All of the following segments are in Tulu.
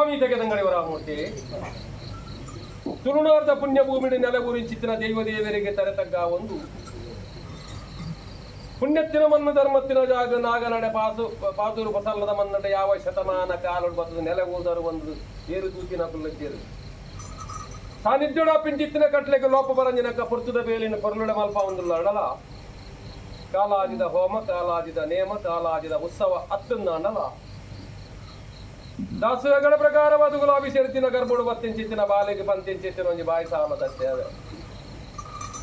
ಸ್ವಾಮಿ ತೆಗೆದಂಗಡಿ ವರಾಮೂರ್ತಿ ತುಳುನಾರ್ದ ಪುಣ್ಯಭೂಮಿಡಿ ನೆಲಗೂರಿಂಚಿತ್ತಿನ ದೈವ ದೇವರಿಗೆ ತರೆತಗ್ಗ ಒಂದು ಪುಣ್ಯತ್ತಿನ ಮಣ್ಣು ಧರ್ಮತ್ತಿನ ಜಾಗ ನಾಗನಡೆ ಪಾಸು ಪಾದೂರು ಬಸಲ್ಲದ ಮನ್ನಡೆ ಯಾವ ಶತಮಾನ ಕಾಲುಡು ಬತ್ತದ ನೆಲಗೂದರು ಒಂದು ಏರು ತೂತಿನ ಕುಲ್ಲಜ್ಜೇರು ಸಾನ್ನಿಧ್ಯೋಡ ಪಿಂಚಿತ್ತಿನ ಕಟ್ಲೆಗೆ ಲೋಪ ಬರಂಜಿನಕ್ಕ ಪೊರ್ತುದ ಬೇಲಿನ ಪೊರ್ಲುಡ ಮಲ್ಪ ಒಂದುಲ್ಲ ಅಡಲ. ಕಾಲಾದಿದ ಹೋಮ, ಕಾಲಾದಿದ ನೇಮ, ಕಾಲಾದಿದ ಉತ್ಸವ ಅತ್ತಂದಾಂಡಲ. ದಾಸುಗಳ ಪ್ರಕಾರವಾದ ಗುಲಾಬಿ ಸೇರ್ತಿನ ಗರ್ಭಡು ಬತ್ತಿಂಚಿತ್ತಿನ ಬಾಲೆಗೆ ಪಂತಿಂಚಿತ್ತಿನ ಒಂಜಿ ಬಾಯಿ ಸಾಲದ ಸೇವೆ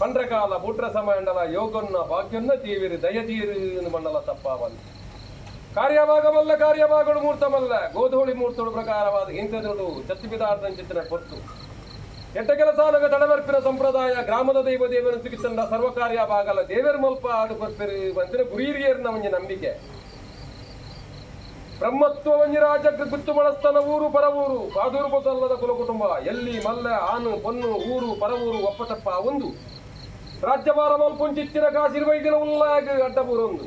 ಪಂಡ್ರಕಾಲ ಬೂಟ್ರ ಸಮಯಂಡಲ ಯೋಗನ್ನ ಭಾಗ್ಯನ್ನ ತೀವಿರಿ ದಯ ತೀರು ಮಂಡಲ ತಪ್ಪಾವಲ್ಲಿ. ಕಾರ್ಯಭಾಗಮಲ್ಲ, ಕಾರ್ಯಭಾಗಡು ಮೂರ್ತಮಲ್ಲ. ಗೋಧೂಳಿ ಮೂರ್ತುಡು ಪ್ರಕಾರವಾದ ಇಂಥದುಡು ಚತ್ತಿಪಿದಾರ್ದಂಚಿತ್ತಿನ ಪೊರ್ತು ಎಟ್ಟ ಕೆಲಸಾನಗ ತಡವರ್ಪಿನ ಸಂಪ್ರದಾಯ. ಗ್ರಾಮದ ದೈವ ದೇವನ ಸಿಗಿತಂಡ ಸರ್ವ ಕಾರ್ಯ ಭಾಗಲ ದೇವರ ಮಲ್ಪ ಆಡು ಕೊರ್ಪೆರು ಬಂತಿನ ಗುರಿಯರ್ನ ಒಂಜಿ ನಂಬಿಕೆ. ಬ್ರಹ್ಮತ್ವ ಒಂಜಿ ರಾಜಕ್ಕೆ ಗುತ್ತು ಬಳಸ್ತನ ಊರು ಪರವೂರು ಪಾದೂರು ಪೊಸಲ್ಲದ ಕುಲ ಕುಟುಂಬ ಎಲ್ಲಿ ಮಲ್ಲ ಆನು ಪೊನ್ನು ಊರು ಪರವೂರು ಒಪ್ಪತಪ್ಪ ಒಂದು ರಾಜ್ಯಭಾರ ಮಲ್ಪುಂಚಿತ್ತಿನ ಕಾಶಿರ್ವೈದಿನ ಉಲ್ಲಾಗ ಅಡ್ಡಪೂರೊಂದು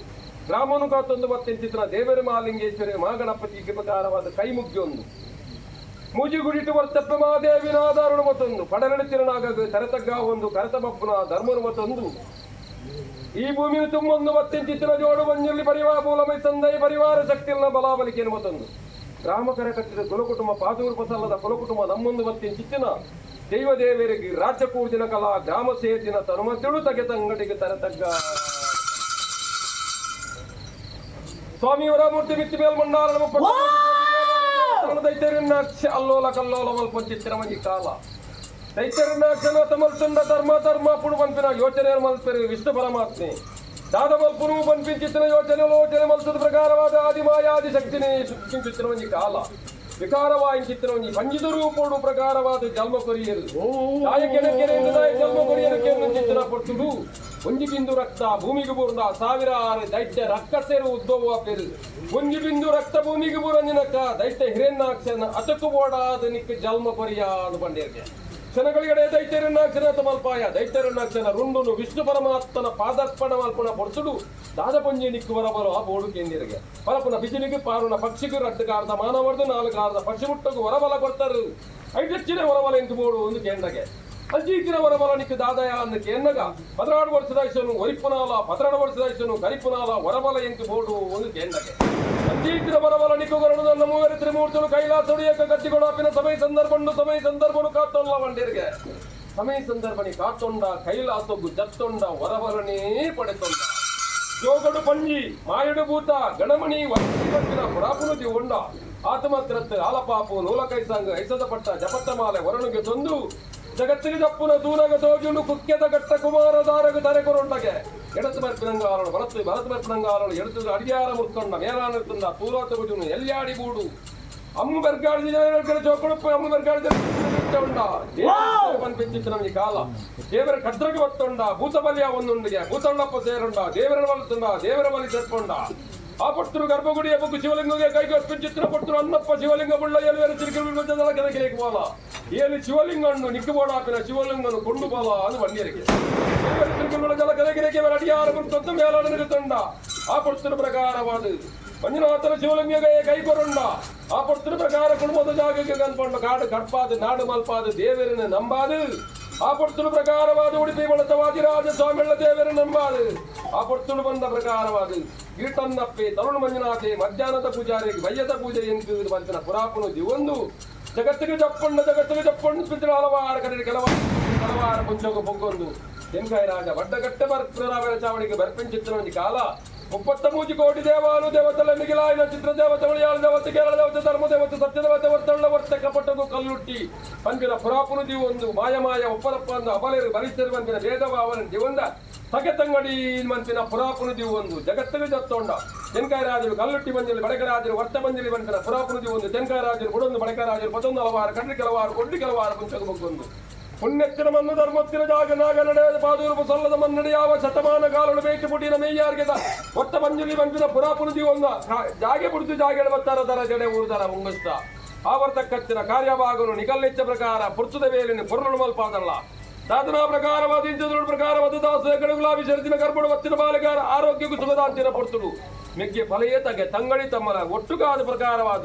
ಗ್ರಾಮನು ಕಾತೊಂದು ಬತ್ತೆಂಚಿತ್ತಿನ ದೇವರ ಮಹಾಲಿಂಗೇಶ್ವರಿ ಮಹಾಗಣಪತಿ ಪ್ರಕಾರವಾದ ಕೈಮುಗ್ಗಿಯೊಂದು ಮೂಜಿಗುಡಿಟು ವರ್ತಪ್ಪ ಮಹಾದೇವಿನ ಆಧಾರಣ ಮತ್ತೊಂದು ಪಡನಡಿತಿರನಾಗ ತರತಗ್ಗ ಒಂದು ಕರತ ಬಪ್ಪುನ ಧರ್ಮನು ಮತ್ತೊಂದು ಈ ಭೂಮಿಯು ತುಂಬೊಂದು ಮತ್ತೆಂಚಿತ್ತಿನ ಜೋಡು ಮಂಜುಲ್ಲಿ ಪರಿವಾರ ಮೂಲಮೈ ಸಂದೈ ಪರಿವಾರ ಶಕ್ತಿಯನ್ನ ಬಲಾಬಲಿಕೆಯನ್ನು ಮತ್ತೊಂದು ಗ್ರಾಮ ಕರೆ ಕಟ್ಟಿದ ಕುಲಕುಟುಂಬ ಪಾದೂರು ಪಸಲ್ಲದ ಕುಲಕುಟುಂಬ ನಮ್ಮೊಂದು ಮತ್ತೆಂಚಿತ್ತಿನ ದೈವ ದೇವರಿಗೆ ರಾಜ್ಯ ಕೂರ್ದಿನ ಕಲಾ ಗ್ರಾಮ ಸೇರ್ದಿನ ತನುಮತಿಳು ತಗೆ ತಂಗಡಿಗೆ ತರತಗ್ಗ. ಸ್ವಾಮಿಯವರ ಮೂರ್ತಿ ಮಿತ್ತಿ ಮೇಲ್ಮಂಡಾರಣ ದೈತ್ಯರನ್ನಾಕ್ಷ ಅಲ್ಲೋಲ ಕಲ್ಲೋಲ ಮಲ್ಪೊಂಚಿತ್ತಿನ ಒಂಜಿ ಕಾಲ. ದೈತ್ಯರನ್ನಾಕ್ಷನ ತಮಲ್ತುಂಡ ಧರ್ಮ ಧರ್ಮ ಪುಡು ಪನ್ಪಿನ ಯೋಚನೆ ಮಲ್ಪೆರು ವಿಷ್ಣು ಪರಮಾತ್ಮೆ. ದಾದ ಮಲ್ಪುನು ಪನ್ಪಿಂಚಿತ್ತಿನ ಯೋಚನೆ ಯೋಚನೆ ಮಲ್ತದ ಪ್ರಕಾರವಾದ ಆದಿಮಾಯಾದಿ ಶಕ್ತಿನೇ ಸೃಷ್ಟಿಂಚಿತ್ತಿನ ಒಂಜಿ ಕಾಲ. ವಿಕಾರವಾಯಿಂಚಿತ್ತಿನ ಒಂಜಿ ಪಂಜಿದ ರೂಪೋಡು ಪ್ರಕಾರವಾದ ಜನ್ಮ ಕೊರಿಯರು ದಾಯ ಕೆಣಕೆರೆಯಿಂದ ದಾಯ ಜನ್ಮ ಕೊರಿಯರು ಕೆನ್ನುಂಚಿತ್ತಿನ ಪೊಟ್ಟುಡು ಒಂಜಿ ಬಿಂದು ರಕ್ತ ಭೂಮಿಗೆ ಬೂರ್ದ ಸಾವಿರಾರು ದೈತ್ಯ ರಕ್ಕಸೆರು ಉದ್ಭವ ಪೆರು. ಒಂಜಿ ಬಿಂದು ರಕ್ತ ಭೂಮಿಗೆ ಬೂರಂಜಿನಕ್ಕ ದೈತ್ಯ ಹಿರಣ್ಯಾಕ್ಷನ ಅತಕು ಬೋಡಾದ ನಿಕ್ಕ ಜನ್ಮ ಕೊರಿಯ ಅಂದು ಬಂಡೇರ್ಗೆ. ಕ್ಷಣಗಳಿಗಡೆ ದೈತ್ಯರನ್ನಾಕ್ಷನ ತಮಲ್ಪಾಯ. ದೈತ್ಯರನ್ನಾಕ್ಷನ ರುಂಡುನು ವಿಷ್ಣು ಪರಮಾತ್ಮನ ಪಾದಾರ್ಪಣ ಮಲ್ಪುಣ ಪೊಡ್ಸುಡು ದಾದ ಪಂಜಿ ನಿಕ್ಕು ಬರಬರು ಆ ಬೋಡು ಕೇಂದಿರಿಗೆ. ಪರಪುನ ಬಿಜಿನಿಗೆ ಪಾರುನ ಪಕ್ಷಿಗೆ ರಡ್ಡು ಕಾರ್ದ ಮಾನವರ್ದು ನಾಲ್ಕು ಕಾರ್ದ ಪಕ್ಷಿ ಮುಟ್ಟಗು ವರಬಲ ಕೊಡ್ತಾರೆ. ಐದಚ್ಚಿನ ವರಬಲ ಎಂತು ಬೋಡು ಒಂದು ಕೇಂದ್ರಗೆ. ಅಂಜೀತಿನ ವರಬಲ ನಿಕ್ಕು ದಾದಯ ಅಂದ ಕೇಂದಗ 16 ವರ್ಷದ ಐಸನು ಒರಿಪುನಾಲ, 12 ವರ್ಷದ ಐಸನು ಕರಿಪುನಾಲ ವರಬಲ ಎಂತು ಬೋಡು ಒಂದು ಕೇಂದ್ರಗೆ. ಅಂಜೀತಿನ ವರಬಲ ನಿಕ್ಕು ಗರುಡನ ಮೂವರು ತ್ರಿಮೂರ್ತುಲು ಕೈಲಾಸಡು ಏಕ ಗದ್ದಿಗೊಡಾಪಿನ ಸಮಯ ಸಂದರ್ಭಂಡು ಸಮಯ ಸಂದರ್ಭನು ಕಾತೊಲ್ಲ ವಂಡಿರ್ಗೆ. ಸಮಯ ಸಂದರ್ಭನಿ ಕಾತೊಂಡ ಕೈಲಾಸೊಗ್ಗು ಜತ್ತೊಂಡ ವರಬಲನೇ ಪಡೆತೊಂಡ. ಜೋಗಡು ಪಂಜಿ ಮಾಯಡು ಭೂತ ಗಣಮಣಿ ವತ್ತಿನ ಪುರಾಪುನು ದಿವುಂಡ. ಆತ್ಮತ್ರತ್ ಆಲಪಾಪು ನೂಲಕೈಸಾಂಗ್ ಐಸದ ಪಟ್ಟ ಜಪತ್ತ ಮಾಲೆ ವರುಣಿಗೆ ತಂದು ಜಗತ್ತಿಗೆ ಜಪ್ಪುನ ದೂರಗ ತೋಜುಂಡು. ಕುಕ್ಕೆದ ಗಟ್ಟ ಕುಮಾರ ದಾರಗ ದರೆ ಕೊರೊಂಡಗೆ. ಎಡತು ಬರ್ಪಿನಂಗಾರಳು ಬಲತ್ತು ಬಲತು ಬರ್ಪಿನಂಗಾರಳು ಎಡತು ಅಡಿಯಾರ ಮುರ್ಕೊಂಡ ಮೇಲಾನಿರ್ತಂದ ತೂರಾತ ಗುಜುನು ಎಲ್ಯಾಡಿ ಬೂಡು ಅಮ್ಮು ಬೆರ್ಗಾಡಿ ಚೌಕಡುಪ್ಪು ಅಮ್ಮು ಬೆರ್ಗಾಡಿ ಪನ್ಪಿಂಚಿತ್ತು ನಮಗೆ ಕಾಲ. ದೇವರ ಖಡ್ರಗೆ ಒತ್ತೊಂಡ ಭೂತ ಬಲಿಯ ಒಂದುಂಡಿಗೆ ಭೂತಣ್ಣಪ್ಪ ಸೇರುಂಡ ದೇವರ ಬಲತುಂಡ ದೇವರ ಬಲಿ ಸೇರ್ಕೊಂಡ. ಆ ಪಟ್ಟರು ಗರ್ಭಗುಡಿಯ ಬುಕ್ಕು ಶಿವಲಿಂಗಗೆ ಕೈಗೆ ಅರ್ಪಿಂಚಿತ್ತಿನ ಪಟ್ಟರು ಅನ್ನಪ್ಪ ಶಿವಲಿಂಗ ಬುಳ್ಳ ಎಲುವೆರ ಚಿರಿಕೆ ಕೆಳಗೆ ಬೋಲ ಏನು ಶಿವಲಿಂಗಣ್ಣು ನಿಕ್ಕಬೋಡಾಪಿನ ಶಿವಲಿಂಗನು ಕೊಂಡು ಬೋಲ ಅದು ಬಂದಿರಿಗೆ. ದೇವರ ತಿರುಗುಗಳ ಜಲ ಕೆಳಗಿರಕ್ಕೆ ಅಡಿಯಾರ ಗುರ್ತೊಂದು ಮೇಲಾಡನಿಗೆ ತೊಂಡ. ಆ ಪಡ್ತುರ ಪ್ರಕಾರವಾದ ಮಂಜುನಾಥನ ಶಿವಲಿಂಗಗೆ ಕೈ ಕೊರುಂಡ. ಆ ಪಡ್ತುರ ಪ್ರಕಾರ ಕುಟುಂಬದ ಜಾಗಕ್ಕೆ ಕನ್ಪೊಂಡ ಕಾಡು ಕಡ್ಪಾದು ನಾಡು ಮಲ್ಪಾದು ದೇವರನ್ನು ನಂಬಾದು. ಆ ಪಡ್ತುಡು ಪ್ರಕಾರವಾದ ಉಡುಪಿ ಬಳತವಾದಿರಾಜ ಸ್ವಾಮಿಗಳ ದೇವರ ನಂಬಾದು. ಆ ಪಡ್ತುಡು ಬಂದ ಪ್ರಕಾರವಾದ ಈಟನ್ನಪ್ಪೆ ತರುಣ ಮಂಜುನಾಥೆ ಮಧ್ಯಾಹ್ನದ ಪೂಜಾರಿಗೆ ಬಯ್ಯದ ಪೂಜೆ ಎಂದು ಬಂತಿನ ಪುರಾಪನು ದಿವೊಂದು ಜಗತ್ತಿಗೆ ಜಪ್ಪಣ್ಣ ಜಗತ್ತಿಗೆ ಜಪ್ಪಣ್ಣ ಪಿತೃ ಹಲವಾರು ಕಡೆ ಕೆಲವಾರು ಹಲವಾರು ಪುಂಚೋಗ ಪೊಗ್ಗೊಂದು ತೆಂಕಾಯಿ ರಾಜ ಬಡ್ಡಗಟ್ಟೆ ಬರ್ಪುರರಾವರ ಚಾವಡಿಗೆ ಬರ್ಪಿಂಚಿತ್ತಿನ ಒಂಜಿ ಕಾಲ. 33 ಕೋಟಿ ದೇವಾನು ದೇವತೆల ಮಿಗಿಲಾಯಿನ ಚಿತ್ರ ದೇವತೆ, ಮಲಯಾಳ ದೇವತೆ, ಕೇರಳ ದೇವತೆ, ಧರ್ಮ ದೇವತೆ, ಸತ್ಯ ದೇವತೆ, ವರ್ತಳ್ಳ ವರ್ತೆ ಕಪಟಗು ಕಲ್ಲುಟ್ಟಿ ಪಂಪಿನ ಪುರಾಪುನು ಒಂದು ಮಾಯ ಮಾಯ ಒಪ್ಪರಪ್ಪ ಅಂದು ಅಬಲೇರು ಬಲಿಷ್ಠರು ಬಂಪಿನ ಭೇದವ ಅವನ ಜೀವಂದ ತಗೆ ತಂಗಡಿ ಮಂತಿನ ಪುರಾಪುನು ಒಂದು ಜಗತ್ತಿಗೆ ಜತ್ತೊಂಡ. ತೆನ್ಕಾಯ ರಾಜರು ಕಲ್ಲುಟ್ಟಿ ಮಂಜಲಿ ಬಡಕರಾಜರು ವರ್ತ ಮಂಜಲಿ ಬಂಪಿನ ಪುರಾಪುನು ಒಂದು ತೆನ್ಕಾಯ ರಾಜರು ಬುಡೊಂದು ಬಡಕರಾಜರು ಪದೊಂದು ಹಲವಾರು ಕಡ್ರಿ ಕೆಲವಾರು ಕೊಡ್ಲಿ ಕೆಲವಾರು ಪುಂಚಗ ಬಗ್ಗೊಂದು ಪುಣ್ಯತ್ತಿನ ಮನ್ನು ಧರ್ಮತ್ತಿನ ಜಾಗ ನಾಗ ನಡೆಯದ ಪಾದೂರು ಸಲ್ಲದ ಮನ್ನಡಿ ಯಾವ ಶತಮಾನ ಕಾಲನು ಬೇಟು ಪುಟಿನ ಮೇಯ್ಯಾರ್ಗೆ ಒತ್ತ ಮಂಜುಲಿ ಬಂಪಿನ ಪುರಾಪುನು ಜೀವೊಂದ ಜಾಗೆ ಬುಡಿದು ಜಾಗೆ ಬತ್ತಾರ ದರ ಜಡೆ ಊರುದರ ಉಂಗುಸ್ತ ಆವರ್ತಕ್ಕಚ್ಚಿನ ಕಾರ್ಯಭಾಗನು ನಿಗಲ್ಲಿಚ್ಚ ಪ್ರಕಾರ ಪುರ್ತದ ಮೇಲಿನ ಪೊರುಳು ಮಲ್ಪಾದಲ್ಲ. ಸಾಧನಾ ಪ್ರಕಾರವಾದ ಇಂಚದುರು ಪ್ರಕಾರವಾದ ದಾಸ ಗುಲಾಬಿ ಶರದಿನ ಗರ್ಭಡು ಒತ್ತಿನ ಬಾಲಗಾರ ಆರೋಗ್ಯಕ್ಕೂ ಸುಖದಾಂತಿನ ಪೊರ್ತುಡು ಮೆಗ್ಗೆ ಫಲಯೇ ತಗೆ ತಂಗಡಿ ತಮ್ಮಲ ಒಟ್ಟುಗಾದ ಪ್ರಕಾರವಾದ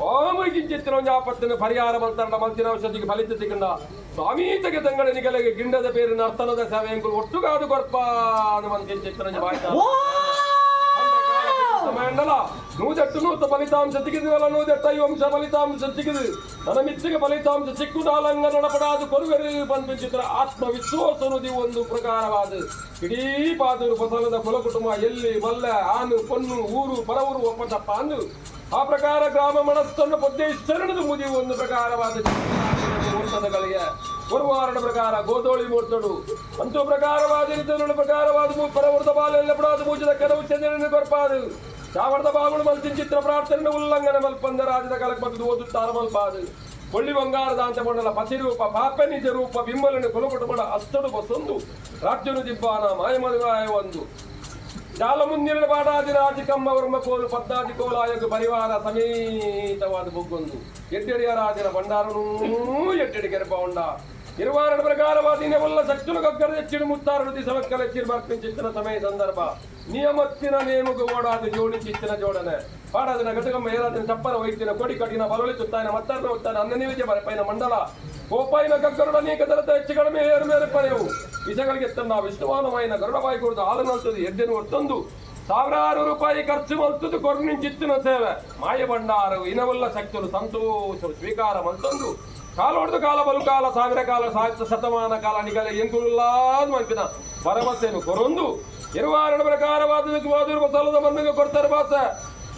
ಓಮೈಕಿಂಚಿತ್ತಿನ ಒಂಜಿ ಆಪತ್ತಿನ ಪರಿಹಾರ ಮಲ್ತಂಡ ಮಲ್ತಿನ ಔಷಧಿಗೆ ಫಲಿತ ಸಿಕ್ಕಂಡ ಸ್ವಾಮೀತಗೆ ತಂಗಡ ನಿಗಲೆಗೆ ಗಿಂಡದ ಪೇರಿನ ಅರ್ಥನದ ಸೇವೆ ಒಟ್ಟುಗಾದು ಕೊರ್ಪ ಮಂಚಿತ್ತಿನ ಒಂಜಿ ಬಾಯ್ತ ಓ ಸಮಯಂಡಲ ನೂದೆಟ್ಟು ನೂತ ಫಲಿತಾಂಶ ಸಿಕ್ಕಿದ್ವಲ್ಲ, ನೂದೆಟ್ಟು ಅಂಶ ಫಲಿತಾಂಶ ಸಿಕ್ಕಿದು. ನನ್ನ ಮಿತ್ತಿಗೆ ಫಲಿತಾಂಶ ಸಿಕ್ಕುದಾಲಂಗ ನಡಪಡಾದು ಕೊರುವೆರು ಪನ್ಪಿಂಚಿತ್ರ ಆತ್ಮವಿಶ್ವಾಸನುದಿ ಒಂದು ಪ್ರಕಾರವಾದ ಇಡೀ ಪಾದೂರು ಫಸಲದ ಕುಲ ಕುಟುಂಬ ಎಲ್ಲಿ ಮಲ್ಲ ಆನು ಪೊನ್ನು ಊರು ಪರವೂರು ಒಪ್ಪತಪ್ಪ ಅಂದು ಆ ಪ್ರಕಾರ ಗ್ರಾಮ ಮನಸ್ಸನ್ನು ಪೊದ್ದೇಶ್ವರನದು ಮುದಿ ಒಂದು ಪ್ರಕಾರವಾದ ಮುಹೂರ್ತದಗಳಿಗೆ ಗುರುವಾರನ ಪ್ರಕಾರ ಗೋಧೋಳಿ ಮೂರ್ತಡು ಅಂತೂ ಪ್ರಕಾರವಾದ ರೀತಿಯ ಪ್ರಕಾರವಾದ ಪರವೃತ ಬಾಲೆಲ್ಲ ಬಿಡಾದು ಮೂಜದ ಕೆಲವು ಚಂದ್ರನ ಕೊರ್ಪಾದು ಚಾವರದ ಬಾಗುಳು ಮಲ್ತಿಂಚಿತ್ರ ಪ್ರಾರ್ಥನೆ ಉಲ್ಲಂಘನೆ ಮಲ್ಪಂದ ರಾಜದ ಕಾಲಕ್ಕೆ ಬಂದು ಓದುತ್ತಾರ ಮಲ್ಪಾದು ಕೊಳ್ಳಿ ಬಂಗಾರದ ಅಂತ ಮಂಡಲ ಪತಿರೂಪ ಪಾಪ ನಿಜ ರೂಪ ಬಿಂಬಲನ್ನು ಕುಲಕುಟುಂಬದ ಅಸ್ತಡು ಬಸೊಂದು ರಾಜ್ಯನು ದಿಬ್ಬಾನ ಮಾಯಮದುಗಾಯ ಒಂದು ಜಾಲ ಮುಂದಿನ ಬಾಡಾದಿ ರಾಜಿಕಮ್ಮ ವರ್ಮ ಕೋಲು ಪದ್ದಾದಿ ಕೋಲಾಯಗ ಪರಿವಾರ ಸಮೇತವಾದ ಬುಗ್ಗೊಂದು ಎಡ್ಡೆಡಿಯ ರಾಜನ ಭಂಡಾರನೂ ಎಡ್ಡೆಡಿ ಕೆರಪ ಉಂಡ ಇರುವಾರಣ ಪ್ರಕಾರವಾದ ನೆವಲ್ಲ ಶಕ್తులు ಕಕ್ಕರ ಹೆಚ್ಚಿನ ಮುತ್ತಾರನು ದಿಸವಕ್ಕಲ ಹೆಚ್ಚಿನ ಬರ್ಪಿಂಚಿತ್ತಿನ ಸಮಯ ಸಂದರ್ಭ ನಿಯಮತ್ತಿನ ನೇಮಗು ಓಡಾದ ಜೋಡಿಸಿತ್ತಿನ ಜೋಡನೆ ಪಾಡಾದಿನ ಘಟಕಮ್ಮ ಏರಾದಿನ ಚಪ್ಪರ ವೈದ್ಯನ ಕೊಡಿ ಕಡಿನ ಬಲೊಳಿ ತುತ್ತಾಯಿನ ಮತ್ತಾರನ ಉತ್ತಾನ ಅನ್ನ ನಿವೇದ್ಯ ಬರಪೈನ ಮಂಡಲ ಕೋಪಾಯಿನ ಕಕ್ಕರುಡ ಅನೇಕ ತರತ ಹೆಚ್ಚು ಕಡಿಮೆ ಏರು ಮೇರೆ ಪರೆಯವು ವಿಷಗಳಿಗೆ ತನ್ನ ವಿಷ್ಣುವಾನವಾಯಿನ ಗರುಡಬಾಯಿ ಕುಡಿದು ಹಾಲನಂತದ್ದು ಎದ್ದೆನು ಹೊತ್ತೊಂದು ಸಾವಿರಾರು ರೂಪಾಯಿ ಖರ್ಚು ಮಲ್ತದ್ದು ಕೊರ್ನಿಂಚಿತ್ತಿನ ಸೇವೆ ಮಾಯ ಭಂಡಾರವು ಇನವಲ್ಲ ಶಕ್ತರು ಸಂತೋಷ ಸ್ವೀಕಾರ ಮಲ್ತೊಂದು ಕಾಲೊಡ್ದು ಕಾಲ ಬಲು ಕಾಲ ಸಾವಿರ ಕಾಲ ಸಾಹಿತ್ಯ ಶತಮಾನ ಕಾಲ ನಿಗಲ ಎಂಕುಲುಲ್ಲಾದ್ ಮಂಪಿನ ಭರವಸೆಯನ್ನು ಕೊರೊಂದು ಇರುವಾರಣ ಪ್ರಕಾರವಾದ ವಾದುರುವ ಸಲದ ಮಣ್ಣಿಗೆ ಕೊಡ್ತಾರೆ ಬಾಸ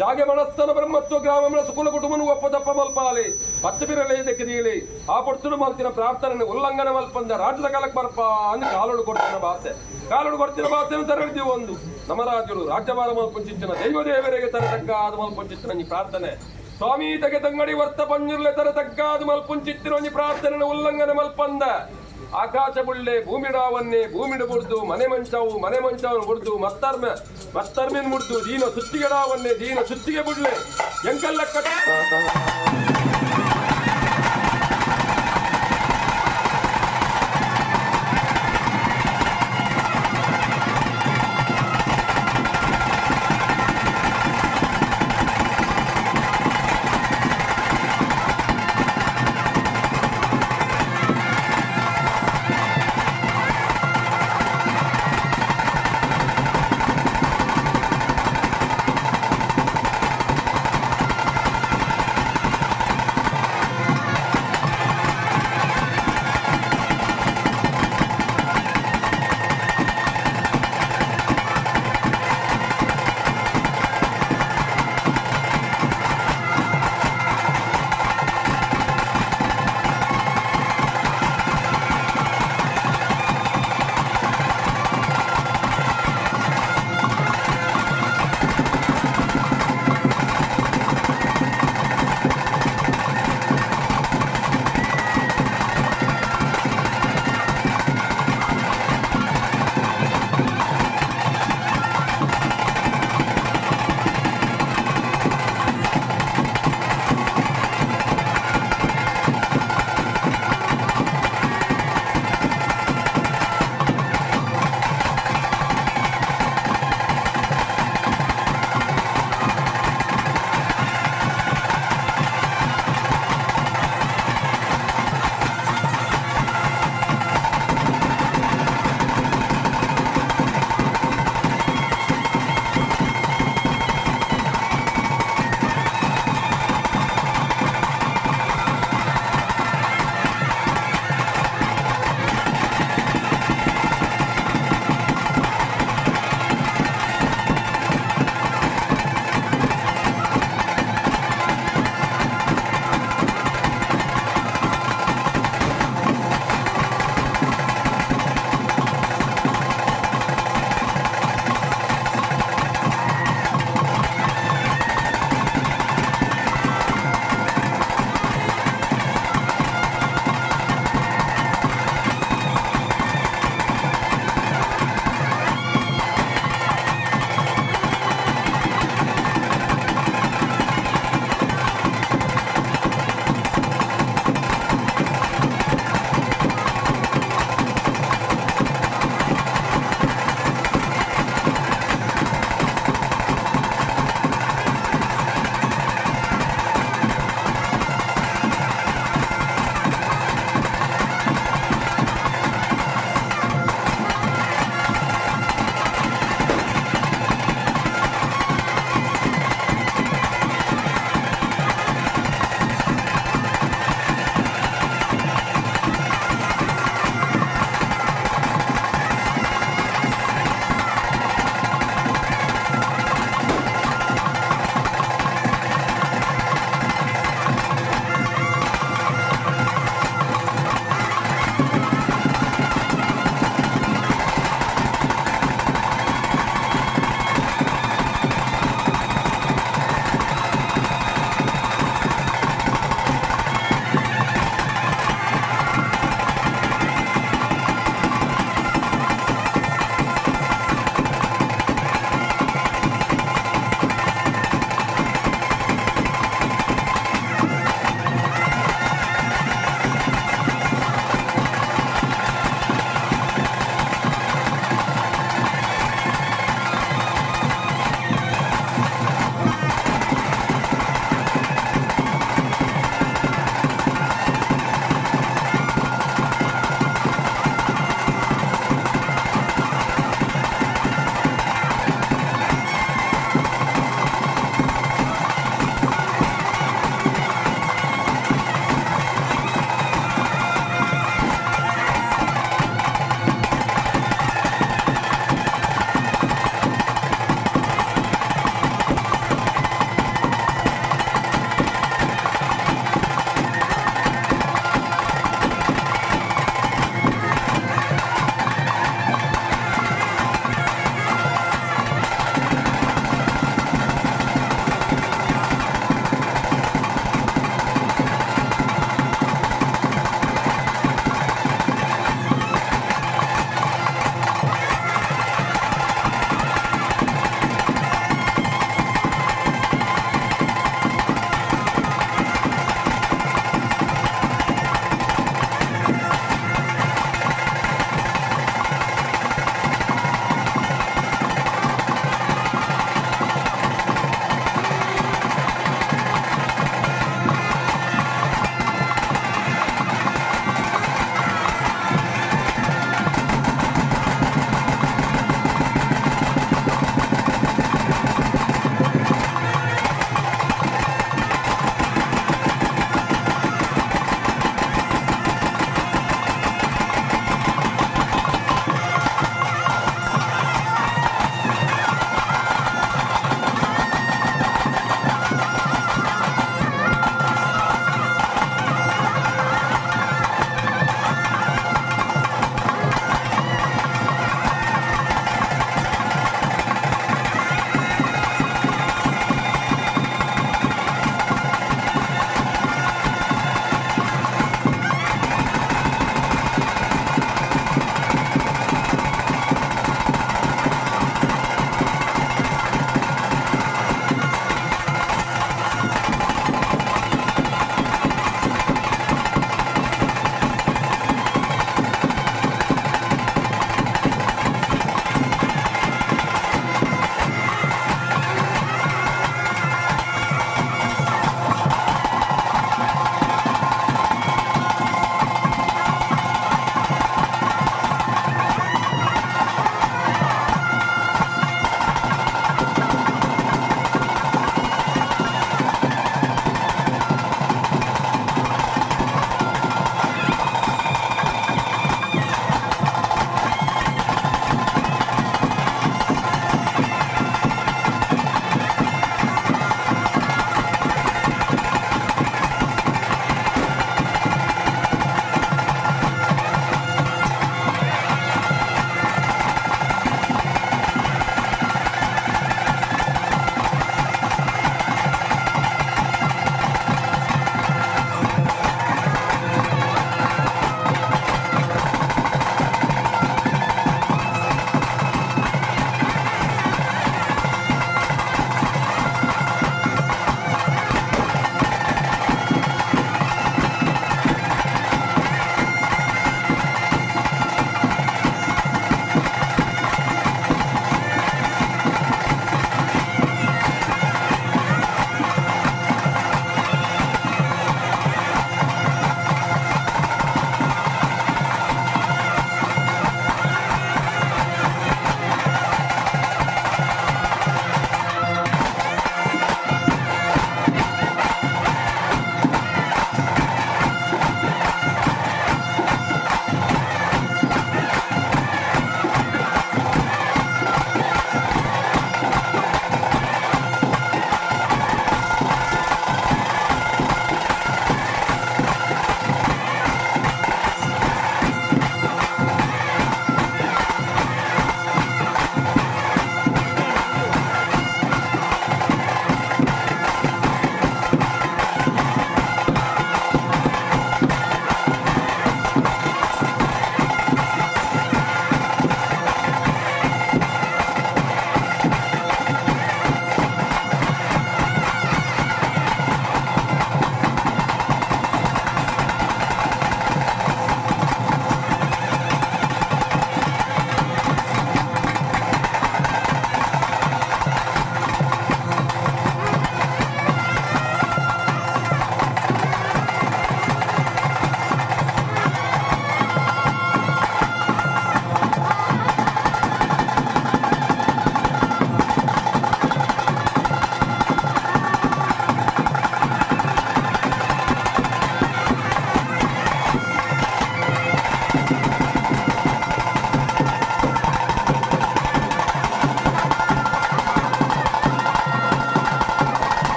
ಜಾಗೆ ಮನಸ್ತನ ಬ್ರಹ್ಮತ್ವ ಗ್ರಾಮ ಮನಸ್ಸು ಕುಲ ಕುಟುಂಬನು ಒಪ್ಪ ತಪ್ಪ ಮಲ್ಪಾಲಿ ಪತ್ತು ಬಿರಲೆ ದಕ್ಕಿದೀಲಿ ಆ ಪೊರ್ತುಡು ಮಲ್ತಿನ ಪ್ರಾರ್ಥನೆ ಉಲ್ಲಂಘನೆ ಮಲ್ಪಂದ ರಾಜ್ಯದ ಕಾಲಕ್ಕೆ ಬರ್ಪ ಅಂದ್ ಕಾಲೋಡು ಕೊಡ್ತಿನ ಭಾಷೆ ಕಾಲೋಡು ಕೊಡ್ತಿನ ಭಾಷೆಯನ್ನು ತರಳಿದ್ದೀವಿ ಒಂದು ನಮ್ಮ ರಾಜರು ರಾಜ್ಯಭಾರ ಮಲ್ಪಂಚಿತ್ತಿನ ದೈವ ದೇವರಿಗೆ ತರತಕ್ಕ ಅದು ಮಲ್ಪಂಚಿತ್ತಿನ ಈ ಪ್ರಾರ್ಥನೆ ಸ್ವಾಮಿ ತಗೆ ತಂಗಡಿ ವರ್ತ ಪಂಜುರ್ಲೆ ತರತಕ್ಕ ಅದು ಮಲ್ಪುಂಚಿತ್ತಿನ ಒಂಜಿ ಪ್ರಾರ್ಥನೆ ಉಲ್ಲಂಘನೆ ಮಲ್ಪಂದ ಆಕಾಶ ಬುಳ್ಳೆ ಭೂಮಿಡಾವನ್ನೇ ಭೂಮಿಡ ಬುಡ್ದು ಮನೆ ಮಂಚವು ಮನೆ ಮಂಚವನ್ನು ಬುಡ್ದು ಮತ್ತರ್ಮೆ ಮತ್ತರ್ಮೆನ್ ಮುಡ್ದು ದೀನ ಸುತ್ತಿಗೆಡಾವನ್ನೇ ದೀನ ಸುತ್ತಿಗೆ ಬುಡ್ಲೆ ಎಂಕಲ್ಲ ಕಟ್ಟ.